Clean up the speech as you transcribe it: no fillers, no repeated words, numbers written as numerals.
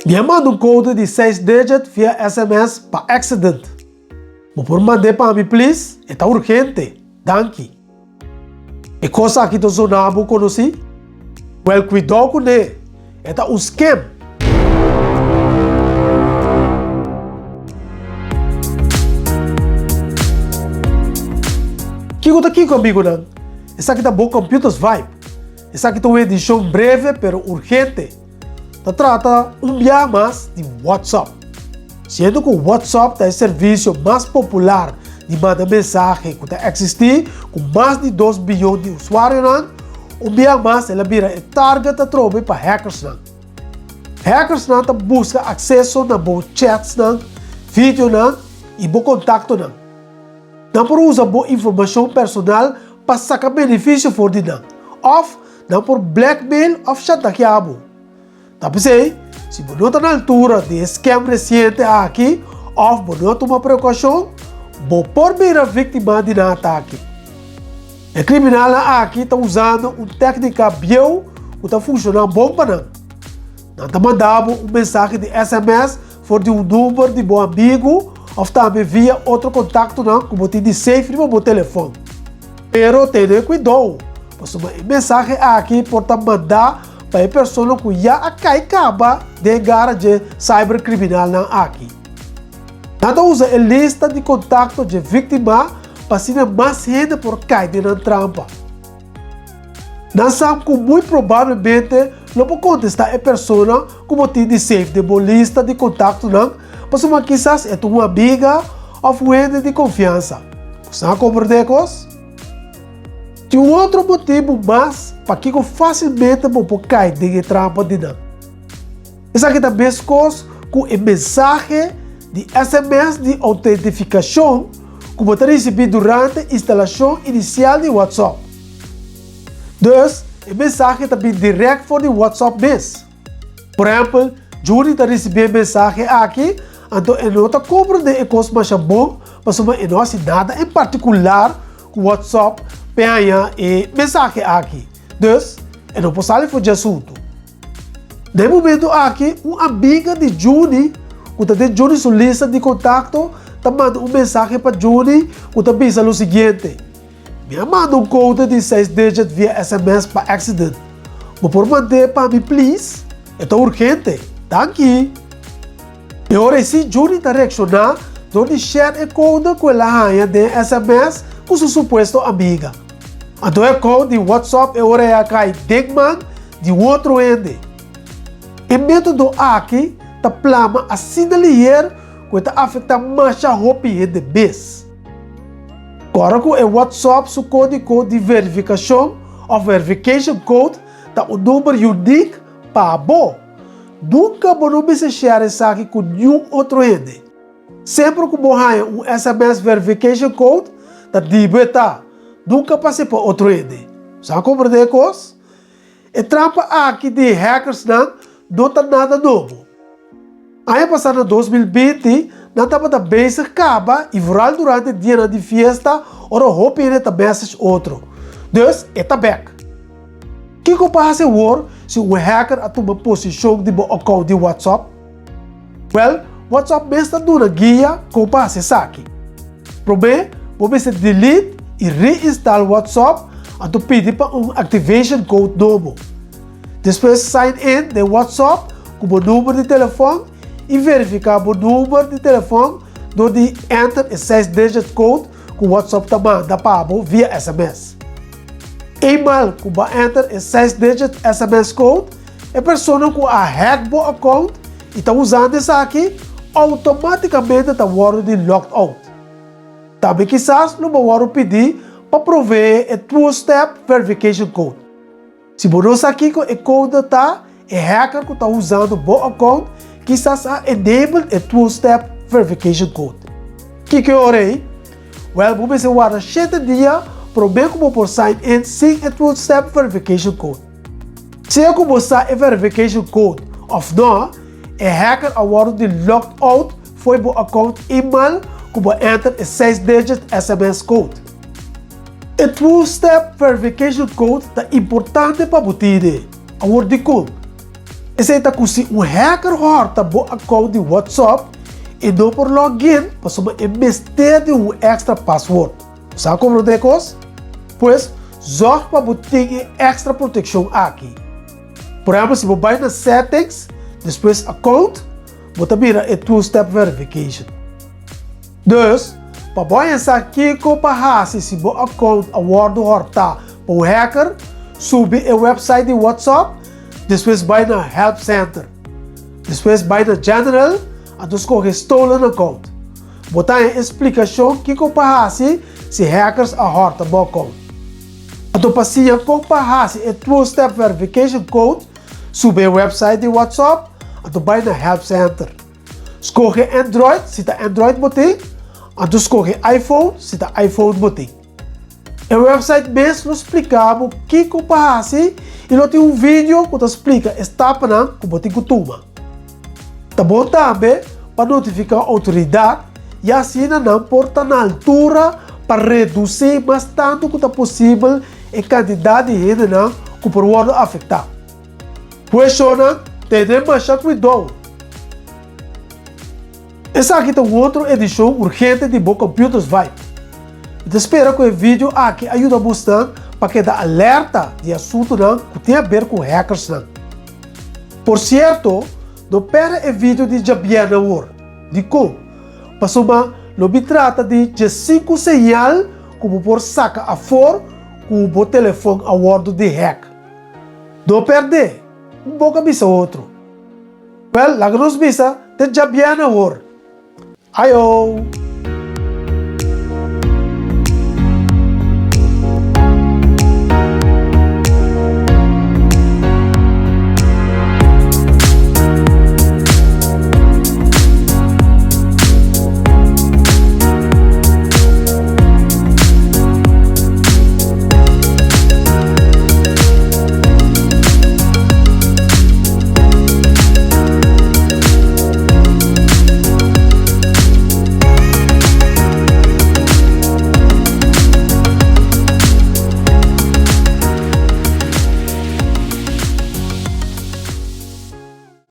Mi a manda un code di seis digit via sms pa accident. Bo por mand'é pa mi please? E ta urgente. Danki. E kos aki ta zona bo konosí? Wèl kuidou kuné, e ta un scam! Kiko ta kiko amigunan? Esaki ta bo Computers Vibe. Esaki ta un edishon breve pero urgente. Ta trata un biaha mas di WhatsApp. Siendo ku WhatsApp ta e servisio mas popular di manda mensahe ku ta eksistí ku mas di dos biyon di usuarionan, un biaha mas el a bira e target atrobe pa hackersnan. Hackersnan ta buska akseso na bo chatsnan, videonan i bo kontaktonan. Nan por usa bo informashon personal pa saka benefisio for di nan òf Nan por blackmail òf chantajeá bo. Ta p'esei, si bo no ta na altura di e scam resiente aki òf bo no a tuma prekoushon, bo por bira víktima di nan atake. E kriminalnan aki ta usando un téknika bieu ku ta funshoná bon pa nan. Nan ta manda bo un mensahe di sms for di un number di bo amigu òf tambe via otro kontaktonan ku bo tin di safe riba bo telefòn. Pero tene kuidou, pasobra e mensahe aki por ta mandá pa e persona ku ya a kai kaba den e gara dje cyberkriminalnan aki. Nan ta usa e lista di kontakto dje víktima pa asina mas hende por kai den nan trampa. Nan sa ku muy probablemente lo bo kontestá e persona ku bo tin di save den bo lista di kontaktonan pasobra kisas e ta un amiga òf un hende di konfiansa. Bo sa komprendé e kos? Tin un otro motibu mas pakiko fásilmente bo por kai den e trampa di nan. Esaki ta meskos ku e mensahe di sms di outentifikashon ku bo ta risibí durante instalashon inisial di WhatsApp. Dus, e mensahe ta bin dirèkt for di WhatsApp mes. Por ehèmpel, Judy ta risibí e mensahe aki, anto e no ta komprendé e kos masha bon pasobra e no hasi nada en partikular ku WhatsApp p'e haña e mensahe aki. Dus, e no por sali for dje asuntu. Na e momento aki, un amiga di Juny ku ta den Juny su lista di kontakto ta manda un mensahe pa Juny ku ta bisa lo siguiente, Mi a manda un kode di seis digit via sms pa accident. Bo por mand'é pa mi please? E ta urgente. Danki! E ora ei sí Juny ta reakshoná dor di share e kode ku el a haña den e sms ku su supuesto amiga. Anto e account di WhatsApp e ora ei a kai den man di un otro hende. E método aki ta plama asina liher ku e ta afektá masha hopi hende mes. Kòrda ku e WhatsApp su kódigo di verifikashon òf verification code ta un number unique pa bo. Nunka bo no mester share esaki ku niun otro hende. Semper ku bo haña un sms verification code ta di bo e ta, nunka pas'é pa otro hende. Bo sa komprendé e kos? E trampa aki di hackersnan no ta nada nobo. Aña pasá na 2020 nan tabata bezig kaba i vooral durante dianan di fiesta ora hopi hende ta message otro. Dus e ta bek. Kiko pa hasi awor si un hacker a tuma posishon di bo account di WhatsApp? Wèl, WhatsApp mes ta duna guia kon pa hasi esaki. Promé, bo mester delete i reinstal WhatsApp anto pidi pa un activation code nobo. Despues sign in den WhatsApp ku bo number di telefòn i verifiká bo number di telefòn dor di enter e seis digit code ku WhatsApp ta manda pa bo via sms. Eenmaal ku bo a enter e seis digit sms code, E persona ku a hack bo account i ta usando esaki outomátikamente ta wòrdu di locked out. Tambe kisas lo bo wòrdu pidí pa proveé e two-step verification code. Si bo no sa kiko e code ta, e hacker ku ta usando bo account kisas a enabled e two-step verification code. Kiko e ora ei? Wèl, bo mester warda shete dia. promé ku bo por sign in sin e two-step verification code. Sea ku bo sa e verification code òf nò, e hacker a wòrdu di locked out fo'i bo account email ku bo enter e 6-digit sms code. E two-step verification code ta importante pa bo tine. Awor dikon? Esei ta ku si un hacker hòrta bo account di WhatsApp, e no por log in pasobra e mester di un extra password. Bo sa komprondé e kos? Pues, zòrg pa bo tin e extra protekshon aki. Por ehèmpel, si bo bai na Settings, despues Account, bo ta mira e two-step verification. Dus, pa bo haña sa kiko pa hasi si bo account a wòrdu hòrtá pa un hacker, subi e website di WhatsApp, despues bai na Help Center. Despues bai na General, anto skohe Stolen Account. Bo ta haña e splikashon kiko pa hasi si hackers a hòrta bo account. Anto pa siña kon pa hasi e two-step verification code, subi e website di WhatsApp, anto bai na Help Center. Skohe Android si ta Android bo tin, anto skohe iPhone si ta iPhone bo tin. E website mes lo splika bo kiko pa hasi i lo tin un video ku ta splika e stapanan ku bo tin ku tuma. Ta bon tambe pa notifiká outoridat ya asina nan por ta na altura pa redusí mas tantu ku ta posibel e kantidat di hendenan ku por wòrdu afektá. Pues shownan, tene masha kuidou! Esaki ta un otro edishon urgente di bo Computers Vibe. Mi ta spera ku e video aki a yuda bosnan pa keda alerta di asuntunan ku tin aber ku hackersnan. Por sierto, no pèrdè e video di djabièrnè awor. Dikon? Pasobra lo mi trata di djesinku señal ku bo por saka afor ku bo telefòn a wòrdu di hack. No pèrdè, un boka bisa otro. Wèl, laga nos bisa te djabièrnè awor. Ayo!